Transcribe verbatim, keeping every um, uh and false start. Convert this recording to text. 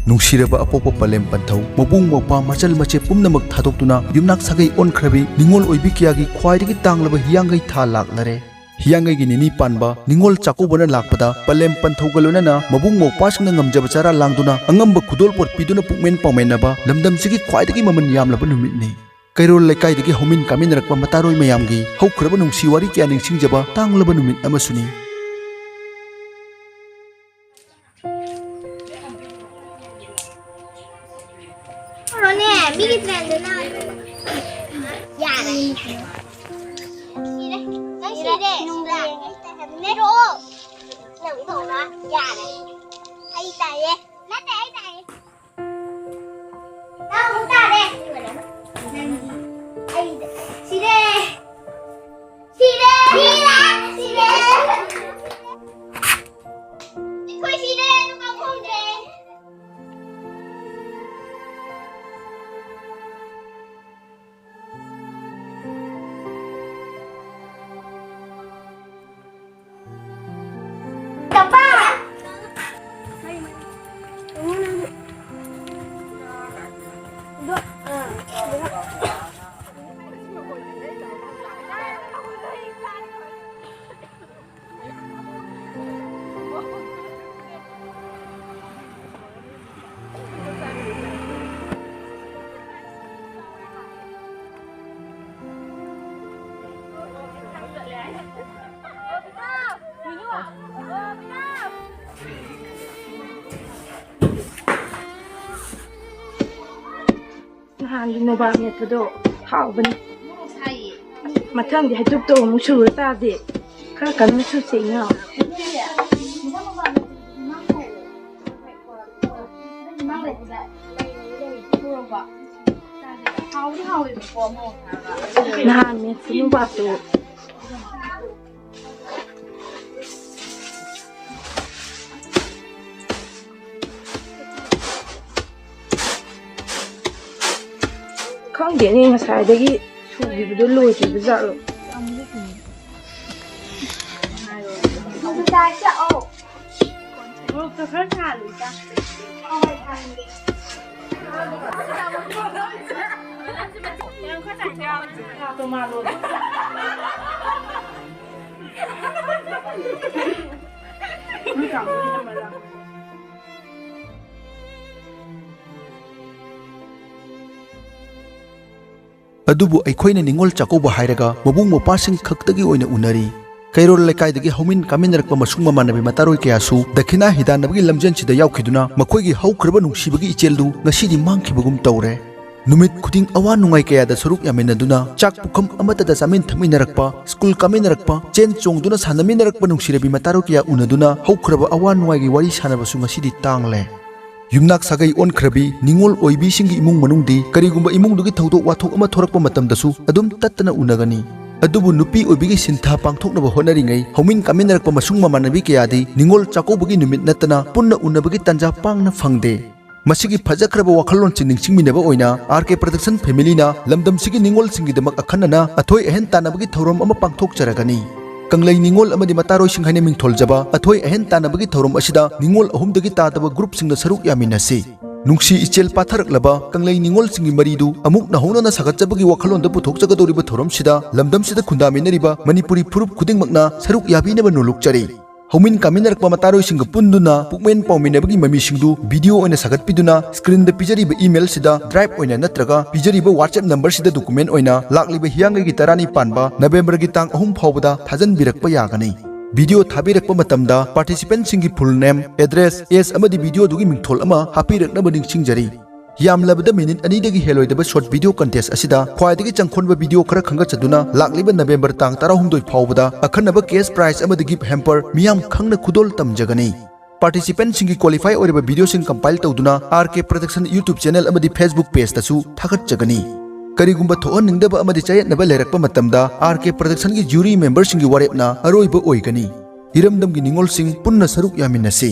ꯅꯨꯡꯁꯤꯔꯕ ꯑꯄꯣꯛꯄ ꯄꯂꯦꯝ ꯄꯟꯊꯧ, ꯃꯕꯨꯡ ꯃꯧꯄ꯭ꯋꯥ ꯃꯆꯜ ꯃꯆꯦ ꯄꯨꯝꯅꯃꯛ ꯊꯥꯗꯣꯛꯇꯨꯅ ꯌꯨꯝꯅꯥꯛ ꯁꯥꯒꯩ ꯑꯣꯟꯈ꯭ꯔꯕꯤ ꯅꯤꯉꯣꯜ ꯑꯣꯏꯕꯤ ꯀꯌꯥꯒꯤ ꯈ꯭ꯋꯥꯏꯗꯒꯤ ꯇꯥꯡꯂꯕ ꯍꯤꯌꯥꯡꯒꯩ ꯊꯥ ꯂꯥꯛꯂꯔꯦ꯫ ꯍꯤꯌꯥꯡꯒꯩꯒꯤ ꯅꯤꯅꯤ ꯄꯥꯟꯕ ꯅꯤꯉꯣꯜ ꯆꯥꯛꯀꯧꯕꯅ ꯂꯥꯛꯄꯗ ꯄꯂꯦꯝ ꯄꯟꯊꯧꯒ ꯂꯣꯏꯅꯅ ꯃꯕꯨꯡ ꯃꯧꯄ꯭ꯋꯥꯁꯤꯡꯅ ꯉꯝꯖꯕ ꯆꯔꯥ ꯂꯥꯡꯗꯨꯅ ꯑꯉꯝꯕ ꯈꯨꯗꯣꯜꯄꯣꯠ ꯄꯤꯗꯨꯅ ꯄꯨꯛꯃꯦꯟ ꯄꯥꯎꯃꯦꯟꯅꯕ ꯂꯝꯗꯝꯁꯤꯒꯤ ꯈ꯭ꯋꯥꯏꯗꯒꯤ ꯃꯃꯜ ꯌꯥꯝꯂꯕ ꯅꯨꯃꯤꯠꯅꯤ꯫ ꯀꯩꯔꯣꯜ ꯂꯩꯀꯥꯏꯗꯒꯤ ꯍꯧꯃꯤꯟ ꯀꯥꯃꯤꯟꯅꯔꯛꯄ ꯃꯇꯥꯔꯣꯏ ꯃꯌꯥꯝꯒꯤ ꯍꯧꯈ꯭ꯔꯕ ꯅꯨꯡꯁꯤ ꯋꯥꯔꯤ ꯀꯌꯥ ꯅꯤꯡꯁꯤꯡꯖꯕ ꯇꯥꯡꯂꯕ ꯅꯨꯃꯤꯠ ꯑꯃꯁꯨꯅꯤ꯫ ꯇꯧꯔꯣꯅꯦ, ꯃꯤꯒꯤ ꯇ꯭ꯔꯦꯟꯗꯨꯅ꯫ ꯌꯥꯔꯦ꯫ ꯁꯤꯔꯦ꯫ ꯅꯪ ꯁꯤꯔꯦ꯫ ꯁꯤꯔꯦ꯫ ꯅꯦꯔꯣ꯫ ꯅꯪ ꯇꯧꯔꯣ꯫ ꯌꯥꯔꯦ꯫ ꯑꯩ ꯇꯥꯏꯌꯦ꯫ ꯅꯠꯇꯦ, ꯑꯩ ꯇꯥꯏꯌꯦ꯫ ꯅꯪ ꯑꯃꯨꯛ ꯇꯥꯔꯦ꯫ ꯑꯩ ꯁꯤꯔꯦ꯫ ꯁꯤꯔꯦ! ꯁꯤꯔꯦ! ꯁꯤꯔꯦ! ꯑꯩꯈꯣꯏ ꯁꯤꯔꯦ! ꯗꯨꯀꯥꯟ ꯐꯝꯗ꯭ꯔꯦ! ꯆꯝꯄꯥ! ꯅꯍꯥꯟꯒꯤ ꯅꯣꯕꯥꯞ ꯃꯦꯠꯄꯗꯣ ꯍꯥꯎꯕꯅꯤ꯫ ꯃꯊꯪꯗꯤ ꯍꯩꯇꯨꯞꯇꯣ ꯑꯃꯨꯛ ꯁꯨꯔ ꯆꯥꯁꯦ꯫ ꯈꯔ ꯀꯟꯅ ꯁꯨꯁꯦ ꯏꯅꯥꯎ꯫ ꯅꯍꯥꯟ ꯃꯦꯠꯄ ꯅꯣꯕꯥꯞꯇꯣ꯫ ꯈꯪꯗꯦꯅꯦ, ꯉꯁꯥꯏꯗꯒꯤ ꯁꯨꯈꯤꯕꯗꯣ ꯂꯣꯏꯗ꯭ꯔꯤꯕ ꯖꯥꯠꯂꯣ? ꯃꯣꯔꯣꯛꯇꯣ ꯈꯔ ꯁꯥꯍꯜꯂꯨ, ꯏꯆꯥ꯫ ꯇꯣꯃꯥꯂꯣꯗꯣ꯫ ꯅꯣꯏ ꯀꯥꯡꯕꯨꯒꯤ ꯅꯝꯕꯔ ꯂꯥꯛꯄ꯫ ꯑꯗꯨꯕꯨ ꯑꯩꯈꯣꯏꯅ ꯅꯤꯉꯣꯜ ꯆꯥꯛꯀꯧꯕ ꯍꯥꯏꯔꯒ ꯃꯕꯨꯡ ꯃꯧꯄ꯭ꯋꯥꯁꯤꯡ ꯈꯛꯇꯒꯤ ꯑꯣꯏꯅ ꯎꯅꯔꯤ꯫ ꯀꯩꯔꯣꯜ ꯂꯩꯀꯥꯏꯗꯒꯤ ꯍꯧꯃꯤꯟ ꯀꯥꯃꯤꯟꯅꯔꯛꯄ ꯃꯁꯨꯡ ꯃꯃꯥꯟꯅꯕꯤ ꯃꯇꯥꯔꯣꯏ ꯀꯌꯥꯁꯨ ꯗꯈꯤꯅꯥ ꯍꯤꯗꯥꯟꯅꯕꯒꯤ ꯂꯝꯖꯦꯟꯁꯤꯗ ꯌꯥꯎꯈꯤꯗꯨꯅ ꯃꯈꯣꯏꯒꯤ ꯍꯧꯈ꯭ꯔꯕ ꯅꯨꯡꯁꯤꯕꯒꯤ ꯏꯆꯦꯜꯗꯨ ꯉꯁꯤꯗꯤ ꯃꯥꯡꯈꯤꯕꯒꯨꯝ ꯇꯧꯔꯦ꯫ ꯅꯨꯃꯤꯠ ꯈꯨꯗꯤꯡ ꯑꯋꯥ ꯅꯨꯡꯉꯥꯏ ꯀꯌꯥꯗ ꯁꯔꯨꯛ ꯌꯥꯃꯤꯟꯅꯗꯨꯅ ꯆꯥꯛ ꯄꯨꯈꯝ ꯑꯃꯠꯇꯗ ꯆꯥꯃꯤꯟ ꯊꯛꯃꯤꯟꯅꯔꯛꯄ, ꯁ꯭ꯀꯨꯜ ꯀꯥꯃꯤꯟꯅꯔꯛꯄ, ꯆꯦꯟ ꯆꯣꯡꯗꯨꯅ ꯁꯥꯟꯅꯃꯤꯟꯅꯔꯛꯄ ꯅꯨꯡꯁꯤꯔꯕꯤ ꯃꯇꯥꯔꯣꯏ ꯀꯌꯥ ꯎꯅꯗꯨꯅ ꯍꯧꯈ꯭ꯔꯕ ꯑꯋꯥ ꯅꯨꯡꯉꯥꯏꯒꯤ ꯋꯥꯔꯤ ꯁꯥꯟꯅꯕꯁꯨ ꯉꯁꯤꯗꯤ ꯇꯥꯡꯂꯦ꯫ ꯌꯨꯝꯅꯥꯛ ꯁꯥꯒꯩ ꯑꯣꯟꯈ꯭ꯔꯕꯤ ꯅꯤꯉꯣꯜ ꯑꯣꯏꯕꯤꯁꯤꯡꯒꯤ ꯏꯃꯨꯡ ꯃꯅꯨꯡꯗꯤ ꯀꯔꯤꯒꯨꯝꯕ ꯏꯃꯨꯡꯗꯨꯒꯤ ꯊꯧꯗꯣꯛ ꯋꯥꯊꯣꯛ ꯑꯃ ꯊꯣꯔꯛꯄ ꯃꯇꯝꯗꯁꯨ ꯑꯗꯨꯝ ꯇꯠꯇꯅ ꯎꯅꯒꯅꯤ꯫ ꯑꯗꯨꯕꯨ ꯅꯨꯄꯤ ꯑꯣꯏꯕꯤꯒꯤ ꯁꯤꯟꯊꯥ ꯄꯥꯡꯊꯣꯛꯅꯕ ꯍꯣꯠꯅꯔꯤꯉꯩ ꯍꯧꯃꯤꯟ ꯀꯥꯃꯤꯟꯅꯔꯛꯄ ꯃꯁꯨꯡ ꯃꯃꯥꯟꯅꯕꯤ ꯀꯌꯥꯗꯤ ꯅꯤꯉꯣꯜ ꯆꯥꯛꯀꯧꯕꯒꯤ ꯅꯨꯃꯤꯠ ꯅꯠꯇꯅ ꯄꯨꯟꯅ ꯎꯅꯕꯒꯤ ꯇꯥꯟꯖꯥ ꯄꯥꯡꯅ ꯐꯪꯗꯦ꯫ ꯃꯁꯤꯒꯤ ꯐꯖꯈ꯭ꯔꯕ ꯋꯥꯈꯜꯂꯣꯟꯁꯤ ꯅꯤꯡꯁꯤꯡꯃꯤꯟꯅꯕ ꯑꯣꯏꯅ ꯑꯥꯔ ꯀꯦ ꯄ꯭ꯔꯗꯛꯁꯟ ꯐꯦꯃꯤꯂꯤꯅ ꯂꯝꯗꯝꯁꯤꯒꯤ ꯅꯤꯉꯣꯜꯁꯤꯡꯒꯤꯗꯃꯛ ꯑꯈꯟꯅꯅ ꯑꯊꯣꯏ ꯑꯍꯦꯟ ꯇꯥꯟꯅꯕꯒꯤ ꯊꯧꯔꯝ ꯑꯃ ꯄꯥꯡꯊꯣꯛꯆꯔꯒꯅꯤ꯫ ꯀꯪꯂꯩ ꯅꯤꯉꯣꯜ ꯑꯃꯗꯤ ꯃꯇꯥꯔꯣꯏꯁꯤꯡ ꯍꯥꯏꯅ ꯃꯤꯡꯊꯣꯜꯖꯕ ꯑꯊꯣꯏ ꯑꯍꯦꯟ ꯇꯥꯟꯅꯕꯒꯤ ꯊꯧꯔꯝ ꯑꯁꯤꯗ ꯅꯤꯉꯣꯜ ꯑꯍꯨꯝꯗꯒꯤ ꯇꯥꯗꯕ ꯒ꯭ꯔꯨꯞꯁꯤꯡꯅ ꯁꯔꯨꯛ ꯌꯥꯃꯤꯟꯅꯁꯤ꯫ ꯅꯨꯡꯁꯤ ꯏꯆꯦꯜ ꯄꯥꯊꯔꯛꯂꯕ ꯀꯪꯂꯩ ꯅꯤꯉꯣꯜꯁꯤꯡꯒꯤ ꯃꯔꯤꯗꯨ ꯑꯃꯨꯛ ꯅꯧꯍꯧꯅꯅ ꯁꯥꯒꯠꯆꯕꯒꯤ ꯋꯥꯈꯜꯂꯣꯟꯗ ꯄꯨꯊꯣꯛꯆꯒꯗꯧꯔꯤꯕ ꯊꯧꯔꯝꯁꯤꯗ ꯂꯝꯗꯝꯁꯤꯗ ꯈꯨꯟꯗꯥꯃꯤꯟꯅꯔꯤꯕ ꯃꯅꯤꯄꯨꯔꯤ ꯐꯨꯔꯨꯞ ꯈꯨꯗꯤꯡꯃꯛꯅ ꯁꯔꯨꯛ ꯌꯥꯕꯤꯅꯕ ꯅꯣꯜꯂꯨꯛꯆꯔꯤ꯫ ꯍꯧꯃꯤꯟ ꯀꯥꯃꯤꯟꯅꯔꯛꯄ ꯃꯇꯥꯔꯣꯏꯁꯤꯡꯒ ꯄꯨꯟꯗꯨꯅ ꯄꯨꯛꯃꯦꯟ ꯄꯥꯎꯃꯤꯟꯅꯕꯒꯤ ꯃꯃꯤꯁꯤꯡꯗꯨ ꯚꯤꯗꯤꯑꯣ ꯑꯣꯏꯅ ꯁꯥꯒꯠꯄꯤꯗꯨꯅ ꯁ꯭ꯀ꯭ꯔꯤꯟꯗ ꯄꯤꯖꯔꯤꯕ ꯏꯃꯦꯜꯁꯤꯗ, ꯗ꯭ꯔꯥꯏꯚ ꯑꯣꯏꯅ ꯅꯠꯇ꯭ꯔꯒ ꯄꯤꯖꯔꯤꯕ WhatsApp ꯅꯝꯕꯔꯁꯤꯗ ꯗꯣꯀꯨꯃꯦꯟ ꯑꯣꯏꯅ ꯂꯥꯛꯂꯤꯕ ꯍꯤꯌꯥꯡꯒꯩꯒꯤ ꯇꯔꯥꯅꯤꯄꯥꯟꯕ ꯅꯕꯦꯝꯕꯔꯒꯤ ꯇꯥꯡ ꯑꯍꯨꯝ ꯐꯥꯎꯕꯗ ꯊꯥꯖꯟꯕꯤꯔꯛꯄ ꯌꯥꯒꯅꯤ꯫ ꯚꯤꯗꯤꯑꯣ ꯊꯥꯕꯤꯔꯛꯄ ꯃꯇꯝꯗ ꯄꯥꯔꯇꯤꯁꯤꯄꯦꯟꯁꯤꯡꯒꯤ ꯐꯨꯜ ꯅꯦꯝ, ꯑꯦꯗ꯭ꯔꯦꯁ, ꯑꯦꯖ ꯑꯃꯗꯤ ꯚꯤꯗꯤꯑꯣꯗꯨꯒꯤ ꯃꯤꯡꯊꯣꯜ ꯑꯃ ꯍꯥꯞꯄꯤꯔꯛꯅꯕ ꯅꯤꯡꯁꯤꯡꯖꯔꯤ꯫ ꯌꯥꯝꯂꯕꯗ ꯃꯤꯅꯤꯠ ꯑꯅꯤꯗꯒꯤ ꯍꯦꯜꯂꯣꯏꯗꯕ ꯁꯣꯔꯠ ꯚꯤꯗꯤꯑꯣ ꯀꯟꯇꯦꯁ ꯑꯁꯤꯗ ꯈ꯭ꯋꯥꯏꯗꯒꯤ ꯆꯪꯈꯣꯟꯕ ꯚꯤꯗꯤꯑꯣ ꯈꯔ ꯈꯟꯒꯠꯆꯗꯨꯅ ꯂꯥꯛꯂꯤꯕ ꯅꯕꯦꯝꯕꯔ ꯇꯥꯡ ꯇꯔꯥꯍꯨꯝꯗꯣꯏ ꯐꯥꯎꯕꯗ ꯑꯈꯟꯅꯕ ꯀꯦꯁ ꯄ꯭ꯔꯥꯏꯖ ꯑꯃꯗꯤ ꯒꯤꯐ ꯍꯦꯝꯄꯔ ꯃꯤꯌꯥꯝ ꯈꯪꯅ ꯈꯨꯗꯣꯜ ꯇꯝꯖꯒꯅꯤ꯫ ꯄꯥꯔꯇꯤꯁꯤꯄꯦꯟꯁꯤꯡꯒꯤ ꯀ꯭ꯋꯥꯂꯤꯐꯥꯏ ꯑꯣꯏꯔꯕ ꯚꯤꯗꯤꯑꯣꯁꯤꯡ ꯀꯝꯄꯥꯏꯜ ꯇꯧꯗꯨꯅ ꯑꯥꯔ ꯀꯦ ꯄ꯭ꯔꯗꯛꯁꯟ YouTube ꯆꯦꯅꯦꯜ ꯑꯃꯗꯤ Facebook ꯄꯦꯖꯇꯁꯨ ꯊꯥꯒꯠꯆꯒꯅꯤ꯫ ꯀꯔꯤꯒꯨꯝꯕ ꯊꯣꯛꯍꯟꯅꯤꯡꯗꯕ ꯑꯃꯗꯤ ꯆꯌꯦꯠꯅꯕ ꯂꯩꯔꯛꯄ ꯃꯇꯝꯗ ꯑꯥꯔ ꯀꯦ ꯄ꯭ꯔꯗꯛꯁꯟꯒꯤ ꯖ꯭ꯌꯨꯔꯤ ꯃꯦꯝꯕꯔꯁꯤꯡꯒꯤ ꯋꯥꯔꯦꯞꯅ ꯑꯔꯣꯏꯕ ꯑꯣꯏꯒꯅꯤ꯫ ꯏꯔꯝꯗꯝꯒꯤ ꯅꯤꯉꯣꯜꯁꯤꯡ ꯄꯨꯟꯅ ꯁꯔꯨꯛ ꯌꯥꯃꯤꯟꯅꯁꯤ꯫